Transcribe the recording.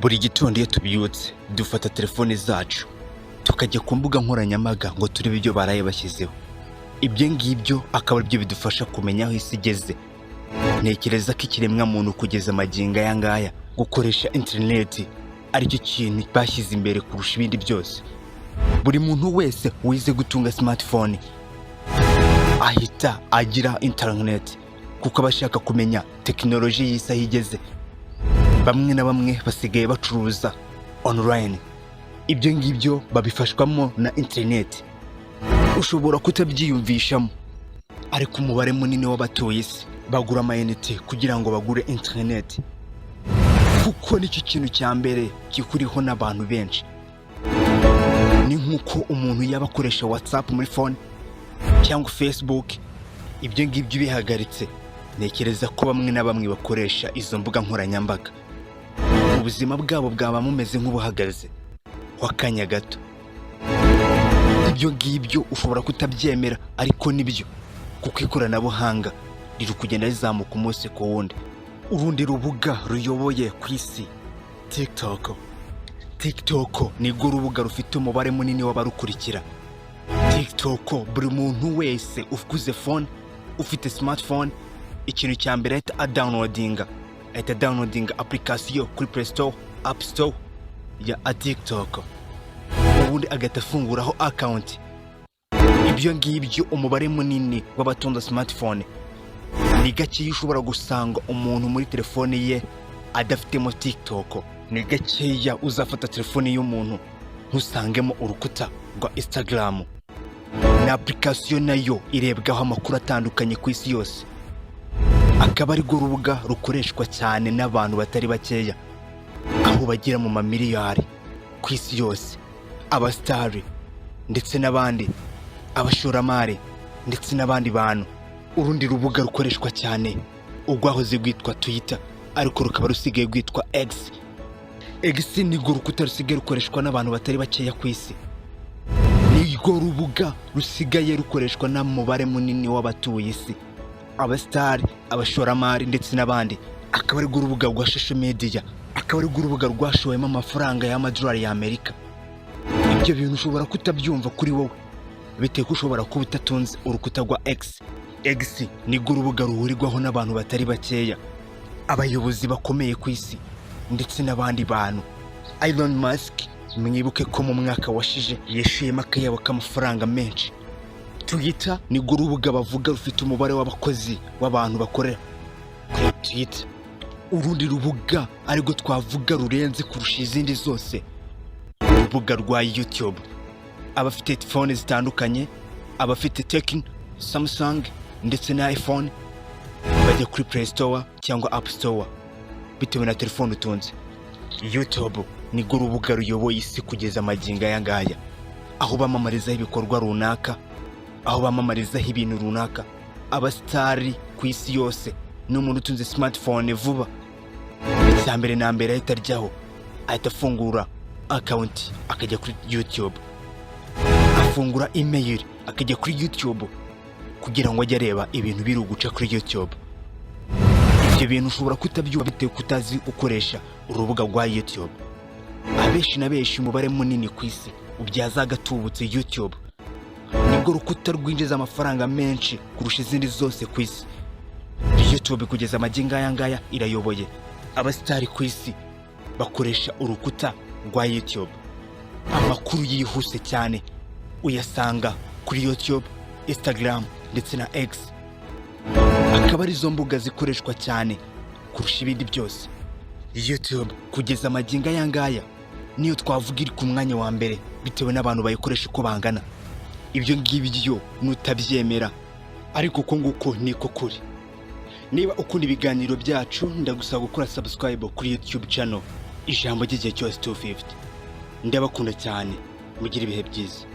Buri gitondo iyo tubyutse, dufata telefone zacu tukajya ku mbuga nkoranyambaga ngo turebe ibyo baraye bashyizeho. Ibyo ngibyo akaba aribyo bidufasha kumenya aho isi igeze. Ntekereza ko ikiremwamuntu kugeza amagingo aya ngaya gukoresha interineti aricyo kintu bashyize imbere kurusha ibindi byose. Buri muntu wese wize gutunga smartphone ahita agira interineti, kuko aba ashaka kumenya tekinoloji y'isi aho igeze. Bamwe na bamwe basigaye bacuruza online, ibyo ngibyo babifashwamo na interineti. Ushobora kutabyiyumvishamo, ariko umubare munini w'abatuye isi bagura amayinite kugira ngo bagure interineti, kuko nicyo kintu cya mbere gihuriweho n'abantu benshi. Ni nk'uko umuntu yaba akoresha WhatsApp muri phone cyangwa Facebook, ibyo ngibyo bihagaritse, ntekereza ko bamwe na bamwe bakoresha izo mbuga nkoranyambaga ubuzima bwabo bwaba bumeze nk'ubuhagaze w'akanya gato. Ibyo ngibyo ushobora kutabyemera, ariko nibyo, kuko ikoranabuhanga riri kugenda rizamuka umunsi ku wundi. Urundi rubuga ruyoboye ku isi, TikTok. TikTok nirwo rubuga rufite umubare munini w'abarukurikira. TikTok, buri muntu wese uguze phone, ufite smartphone, ikintu cya mbere ahita adownloadinga, ahita adownloadinga application kuri Play Store, App Store ya TikTok, ubundi agahita afunguraho account. Ibyo ngibyo, umubare munini w'abatunga smartphone, ni gakeya ushobora gusanga umuntu muri telefone ye adafitemo TikTok. Ni gakeya uzafata telefone y'umuntu ntusangemo urukuta rwa Instagram. Ni application nayo irebwaho amakuru atandukanye ku isi yose, akaba arirwo rubuga rukoreshwa cyane n'abantu batari bakeya, aho bagera mu mamiliyari ku isi yose, abasitari ndetse n'abandi, abashoramari ndetse n'abandi bantu. Urundi rubuga rukoreshwa cyane, urwahoze rwitwa Twitter ariko rukaba rusigaye rwitwa X. X nirwo rukuta rusigaye rukoreshwa n'abantu batari bakeya ku isi, nirwo rubuga rusigaye rukoreshwa n'umubare munini w'abatuye isi, abasitari, abashoramari ndetse n'abandi. Akaba arirwo rubuga rwa social media, akaba arirwo rubuga rwashowemo amafaranga y'amadolari y'Amerika. Ibyo bintu ushobora kutabyumva kuri wowe, bitewe ko ushobora kuba utatunze urukuta rwa X. X nirwo rubuga ruhurirwaho n'abantu batari bakeya, abayobozi bakomeye ku isi ndetse n'abandi bantu. Elon Musk, mwibuke ko mu mwaka washize yashiyemo akayabo k'amafaranga menshi. Twitter nirwo rubuga bavuga rufite umubare w'abakozi, w'abantu bakorera kuri Twitter. Urundi rubuga arirwo twavuga rurenze kurusha izindi zose, urubuga rwa YouTube. Abafite phone zitandukanye, abafite Tecno, Samsung ndetse na iPhone, bajya kuri Play Store cyangwa App Store bitewe na telefone utunze. YouTube nirwo rubuga ruyoboye isi kugeza amagingo aya ngaya, aho bamamarizaho ibikorwa runaka, aho bamamarizaho ibintu runaka. Abasitari ku isi yose, n'umuntu utunze smartphone vuba, icya mbere na mbere ahita aryaho, ahita afungura account akajya kuri YouTube, afungura email akajya kuri YouTube kugira ngo ajye areba ibintu biri guca kuri YouTube. Ibyo bintu ushobora kutabyumva bitewe ko utazi gukoresha urubuga rwa YouTube. Abenshi na benshi, umubare munini ku isi ubyaza agatubutse YouTube. Nibwo rukuta rwinjiza amafaranga menshi kurusha izindi zose ku isi. YouTube kugeza amagingo aya ngaya irayoboye. Abasitari ku isi bakoresha urukuta rwa YouTube. Amakuru yihuse cyane uyasanga kuri YouTube, Instagram ndetse na X, akaba arizo mbuga zikoreshwa cyane kurusha ibindi byose. YouTube kugeza amagingo aya ngaya niyo twavuga iri ku mwanya wa mbere bitewe n'abantu bayikoresha uko bangana. Ibyo ngibyo nutabyemera, ariko uko nguko niko kuri. Niba ukunda ibiganiro byacu, ndagusaba gukora subscribe kuri YouTube channel Ijambo ry'Igihe Cyose 250. Ndabakunda cyane, mugire ibihe byiza.